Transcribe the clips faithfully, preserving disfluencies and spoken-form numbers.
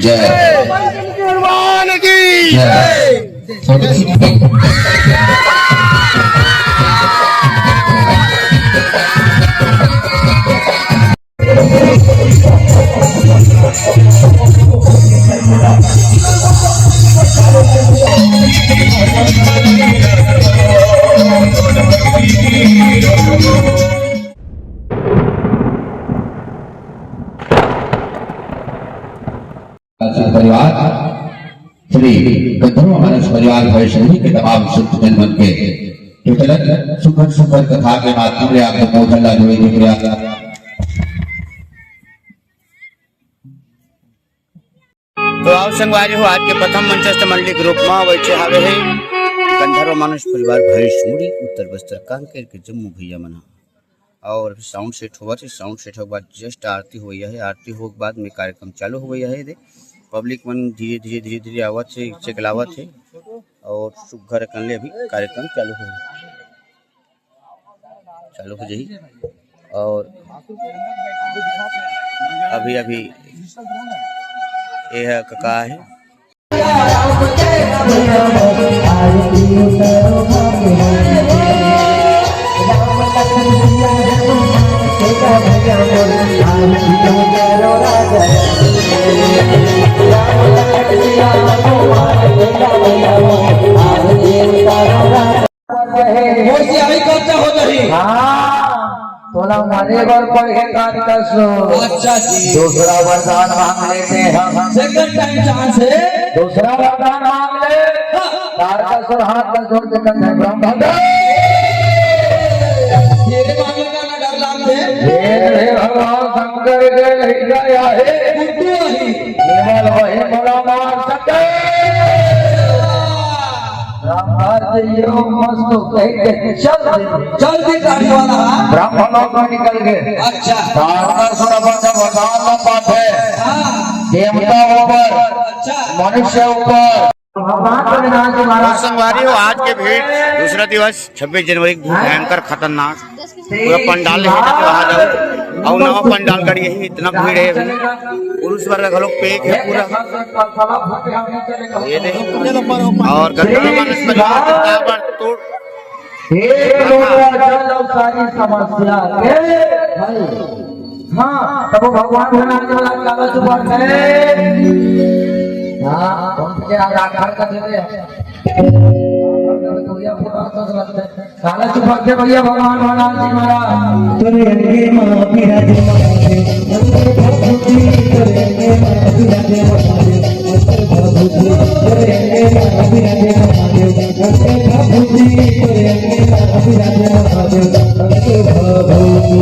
भगवान की जय। परिवार, श्री गंधर्व मानस परिवार वैष्णवी के तमाम संत जन मन के प्रचलन सुखद सुखद कथा के माध्यम ले आप मोहन ला जोड़े के प्रयास। तो आओ संगवारी हो, आज के प्रथम मंचस्थ मंडली के रूप में बैठे हावे हे गंधर्व मानस परिवार भैंसमुड़ी उत्तर बस्तर कांकेर के जम्मू भैया मन ह। और अभी साउंड सेट होवत हे, साउंड सेट होके बाद जस्ट आरती होवइया हे, आरती होके बाद में कार्यक्रम चालू होवइया हे। दे पब्लिक मन धीरे धीरे धीरे धीरे आवत हे, चेक लावत हे और सुग्घर अकन ले अभी कार्यक्रम चालू हो चालू हो जाही। और अभी अभी ये है कका है। होशियारी करता हो नहीं। हाँ, तोला मरे बर पड़े तारकासुर। अच्छा जी। दूसरा वरदान मांग लेते हैं। सेकंड टाइम चांस है। दूसरा वरदान मांग ले। हाँ। तारकासुर हाथ में जोड़ के कंधे ब्रह्म। तेरे मांगे का ना डर लागते। ये रे भगवान शंकर के लइका आहे। बुद्धू आहे। केवल वही बड़ा मार सके। ब्रह्मा जी यो मस्त कह के चल दे। चल दे काटने वाला। ब्रह्मलोक में निकल गए। अच्छा। तारकासुर बचा भगवान में पाप है। हाँ। देवता ऊपर, अच्छा। मनुष्य ऊपर। भगवान भोलेनाथ जी महाराज। संगवारी हो, आज के भीड़, दूसरा दिवस, छब्बीस जनवरी के भीड़ भयंकर खतरनाक। पूरा पंडाल हे, वहाँ जाओ। अउ नवा पंडाल गड़ी हे, इतना भीड़ हे अभी। पुरुष वर्ग घलो pack हे पूरा। ये देखो। और गंधर्व मानस परिवार के ताबड़तोड़। एक लोटा जल और सारी समस्या के हल। हाँ, तब वो भगवान भोलेनाथ जी महाराज काला चुपार करे। हाँ, हम के आगे आखर कर देते हैं। काला चुपार के भैया भगवान भोलेनाथ जी महाराज। तोरे अंगे माँ विराजे महादेव, अंगे भभूति, तोरे अंगे माँ विराजे महादेव, अंगे भभूति, तोरे अंगे माँ विराजे महादेव, अंगे भभूति, तोरे अंगे माँ विराजे महादेव, अंगे भभूति।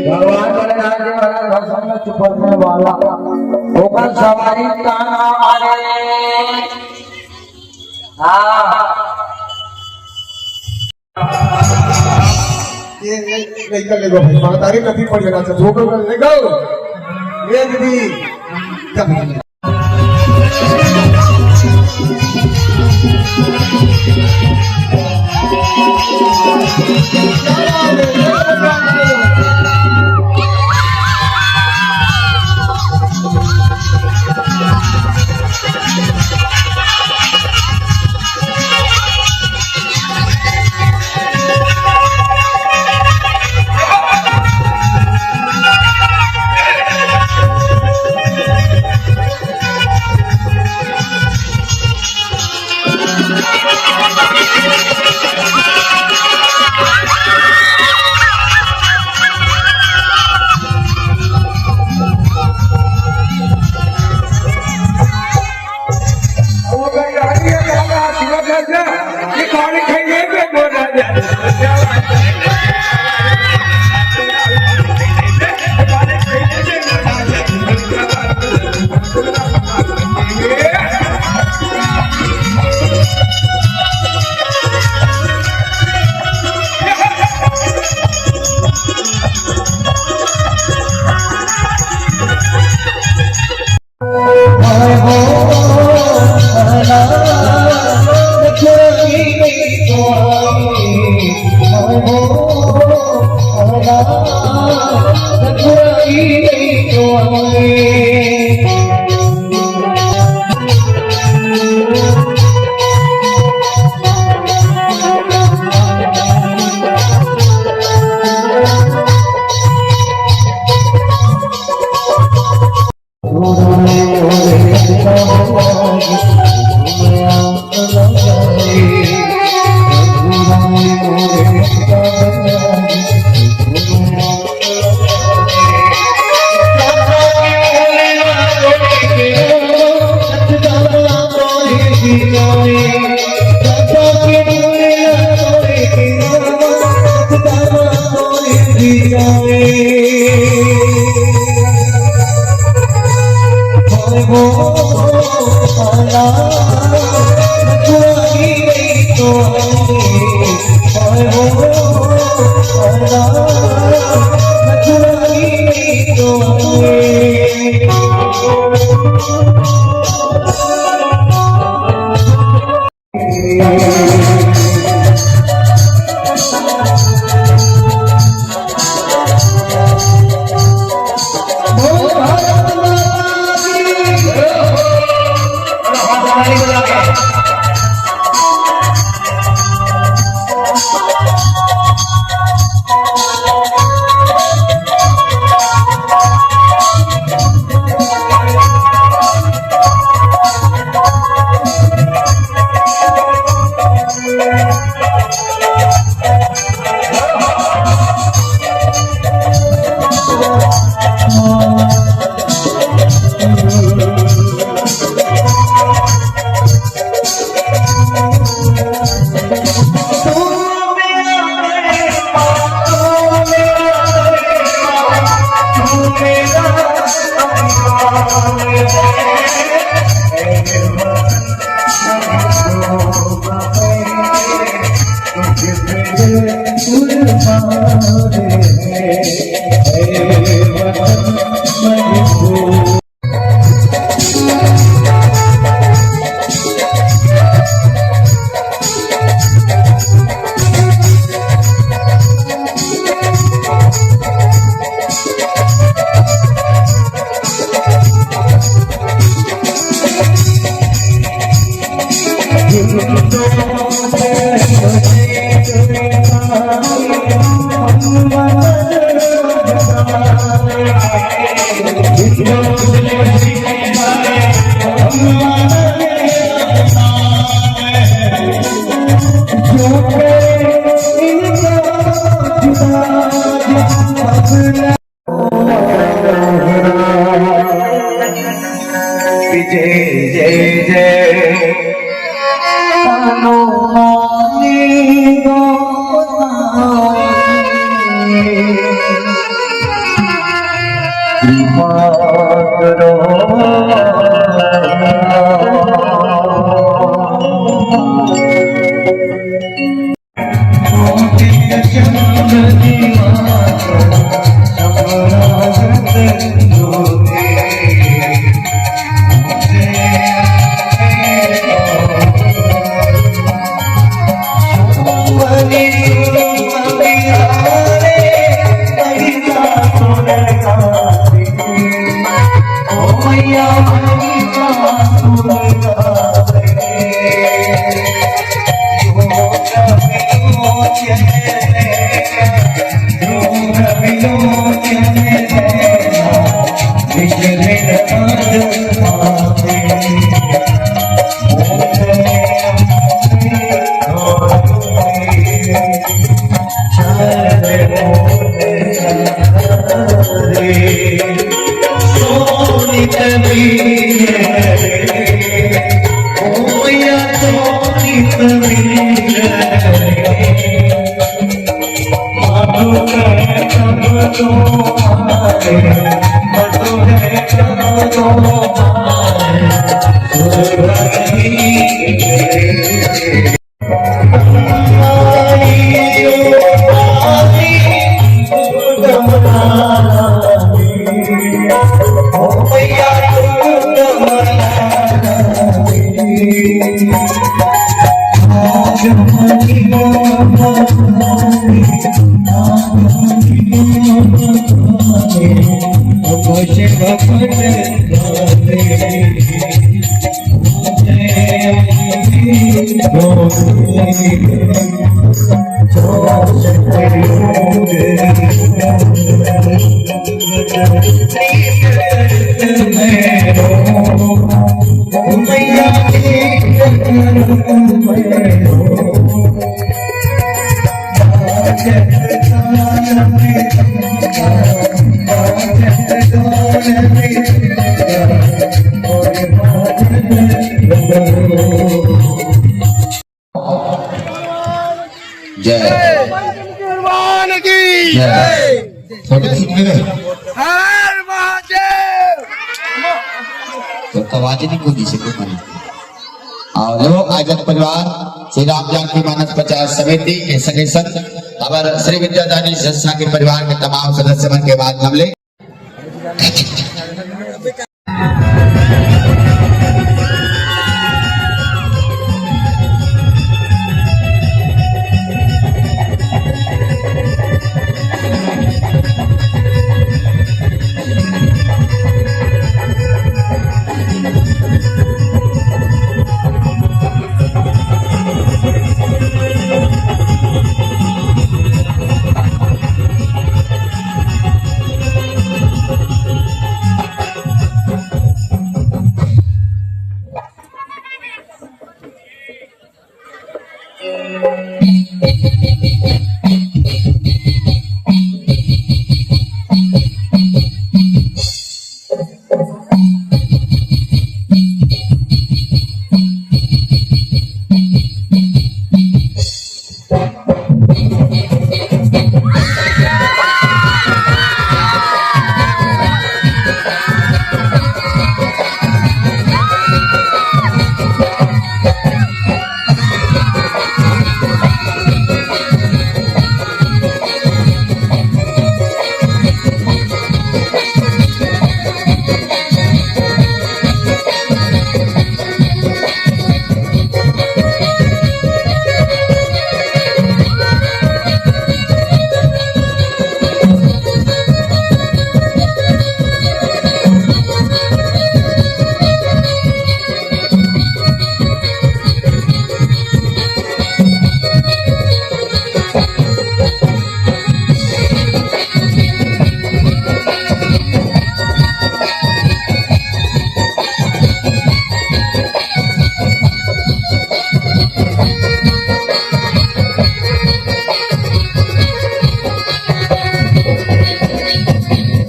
भगवान भोलेनाथ जी महाराज भसम में चुपड़ने वाला, ओकर सवारी का नाम आवे। हाँ। ये, ये, ये, कर ले गो भाई, महतारी नदी पड़ जाना चाहिए, वो कर ले गो। ये दीदी, जब जय जय जय हनुमान गोसाई। कृपा करो। जय। भगवान की जय। फोटो खींच ले। हर महादेव। तो आवाज नहीं, कोई दिसे, कोई नहीं। और लो, आयोजक परिवार श्री राम जानकी मानस प्रचार समिति के संगे संग अबर श्री विद्यादानी संस्था के परिवार के तमाम सदस्य मन के माध्यम ले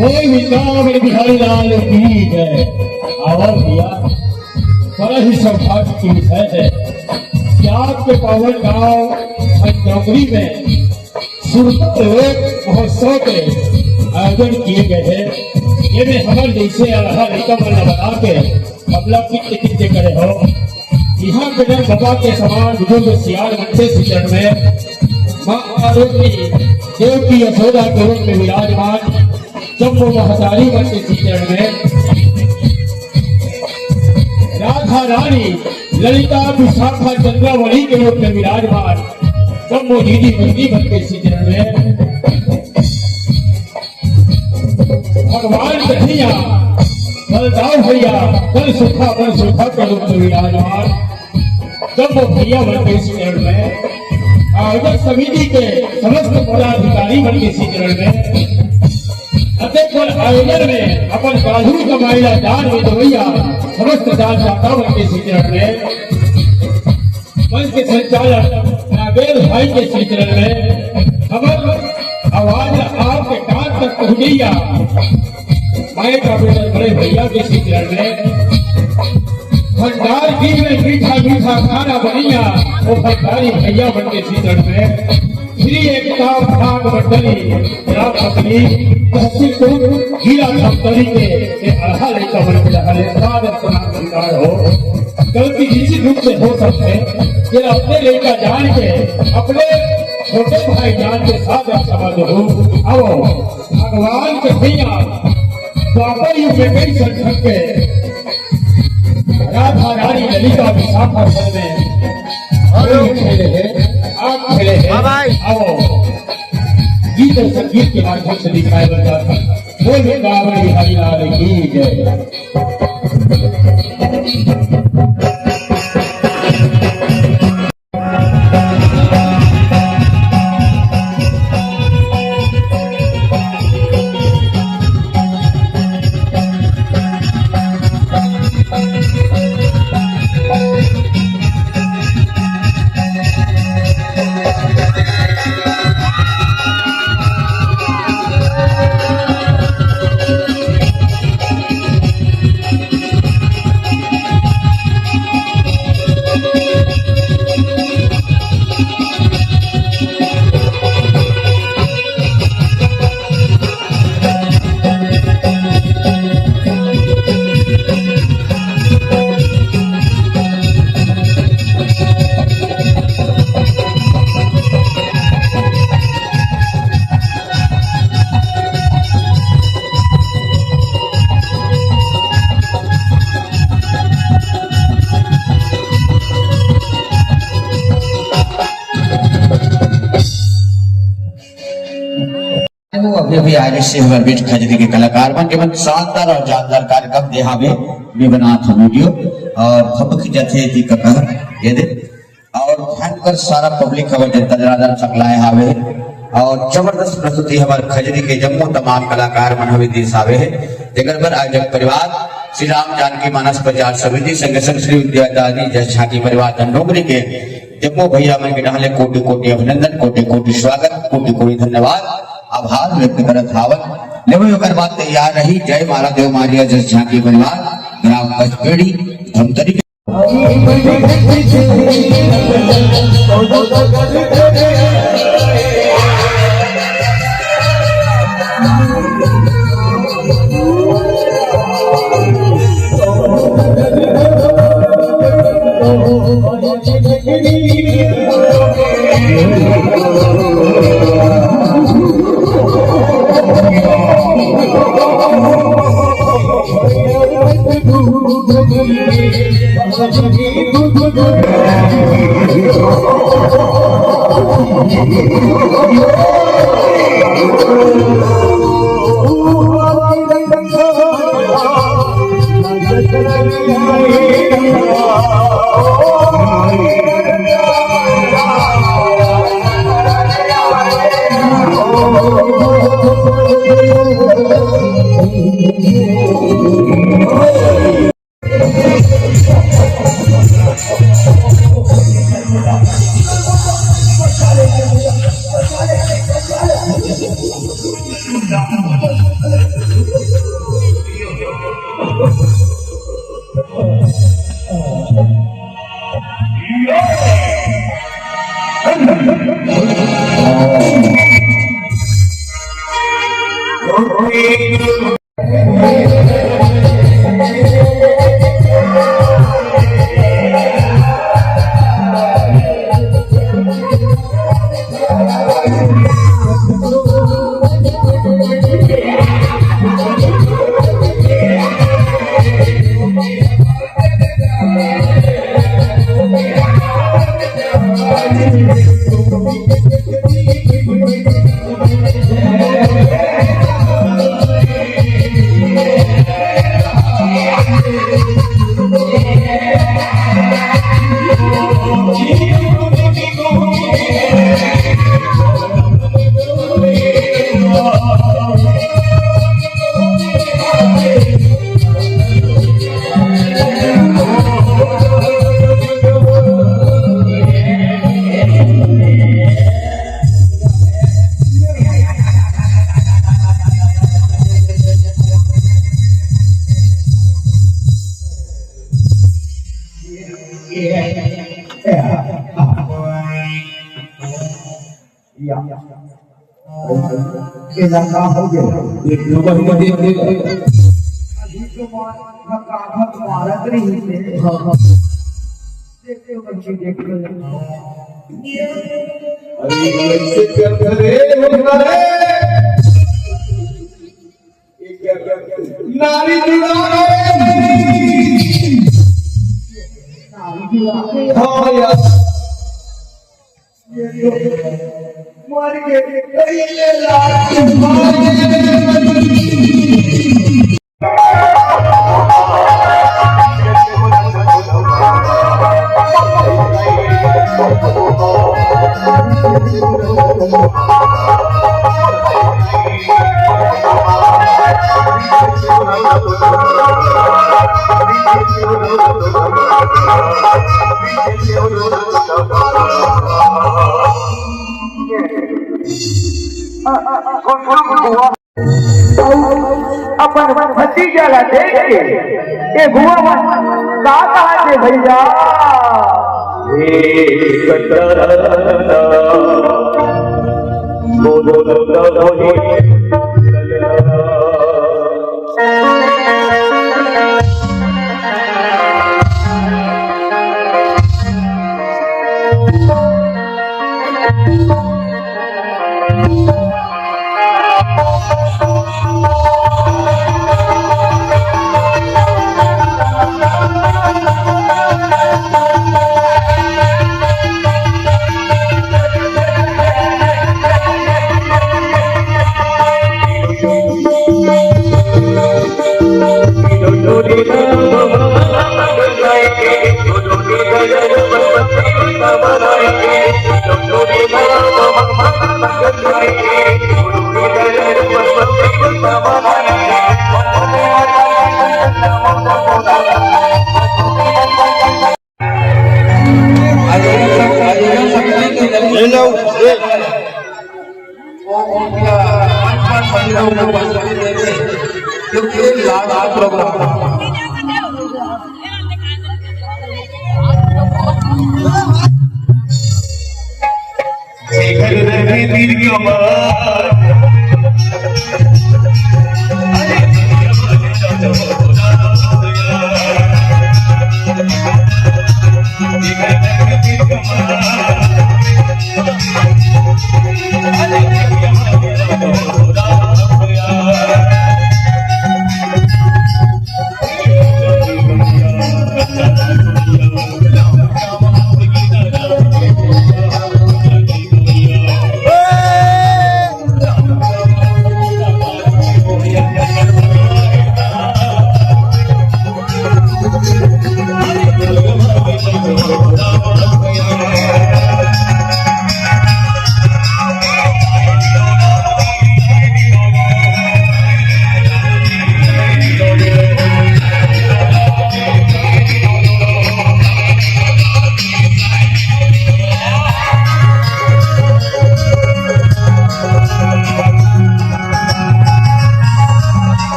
बोल वृंदावन बिहारी लाल की जय। आवाज दिया, बड़ा ही सौभाग्य की विषय है कि आपके पावन गांव चौकड़ी में सुरपत लोक महोत्सव के आयोजन किए गए हैं। ये में हमर जैसे अड़हा लइका मन ला बना के हमला कित्ते कित्ते करे हो। इहाँ के जन बाबा के समान बुजुर्ग सियान मनते सिचरण में माँ आरोग्य देव की यशोदा के रूप में विराजमान जम्मो महतारी मन के चित्रण में राधा रानी ललिता विशाखा चंद्रावली के रूप में विराजमान जम्मो दीदी बहिनी मन के चित्रण में भगवान कन्हैया बलदाव भैया बल सुखा बल सुखा के रूप में विराजमान जब वो भैया बन के इस चरण में आयोजक समिति के समस्त पदाधिकारी बन के इस चरण में अतेक बड़ आयोजन में अपन काजू कमाई ला दान में देवैया समस्त दानदाता बन के इस चरण में मंच के संचालक नागेंद्र भाई के इस चरण में हमर आवाज आपके कान तक पहुंचैया माई का बेटा बड़े भैया के इस चरण में भंडार की में मीठा मीठा खाना बनैया, वो भंडारी भैया बन के सीजन में श्री एकता भाग मंडली राम मंडली तहसील कुंड जिला धमतरी के ये अड़हा लइका बन के रहल है। सादर प्रणाम स्वीकार हो। गलती निश्चित रूप से हो सकते, ये अपने लइका जान के अपने छोटे भाई जान के सादर समझ हो। आओ भगवान के भैया द्वापर युग में कई संकट के राधा रानी ललिता विशाखा सन में खेले हैं, आप खेले हैं। हाँ भाई। आओ, गीत और संगीत के माध्यम से दिखाए बन जाता है। बोल वृंदावन बिहारी लाल की जय। अभी अभी आए से हमर बीच खजरी के कलाकार मन, जेमन शानदार और जानदार कार्यक्रम दे हावे, विश्वनाथ वीडियो और खपकी जथे दी ककर ये दे। और भयंकर सारा पब्लिक हवे, जनता जनार्दन सकलाए हावे और जबरदस्त प्रस्तुति हमर खजरी के जम्मो तमाम कलाकार मन हवे दिस हावे हे। तेकर बर आयोजक परिवार श्री राम जानकी मानस प्रचार समिति, संगे संग श्री विद्यादानी जस झांकी परिवार धनडोंगरी के जम्मो भैया मन के डहाले कोटि कोटि अभिनंदन, कोटि कोटि स्वागत, कोटि कोटि धन्यवाद, आभार व्यक्त करत हावन। लेवे ओकर बाद तैयार रही जय माला देव मारिया जस झांकी परिवार, ग्राम पचपेड़ी, धमतरी। या। ये लंका हो गया। एक दो महीने देख लेगा। अभी तो मार, मारत रही थे। हाँ, हाँ। देखते हो, बच्चे, देखते हो। अरे, बच्चे, क्या करे, हो गया रे? ये क्या, क्या, क्या? नारी जुड़ा रे। नारी जुड़ा रे। हाँ, यार। मर के पहले लात मारे। अपन भतीजा ला देख के ए बुआ मन का कहत हे भैया? हे कतरना, बोलो तो वही। ये लो, ये। क्योंकि ये लास्ट प्रोग्राम था।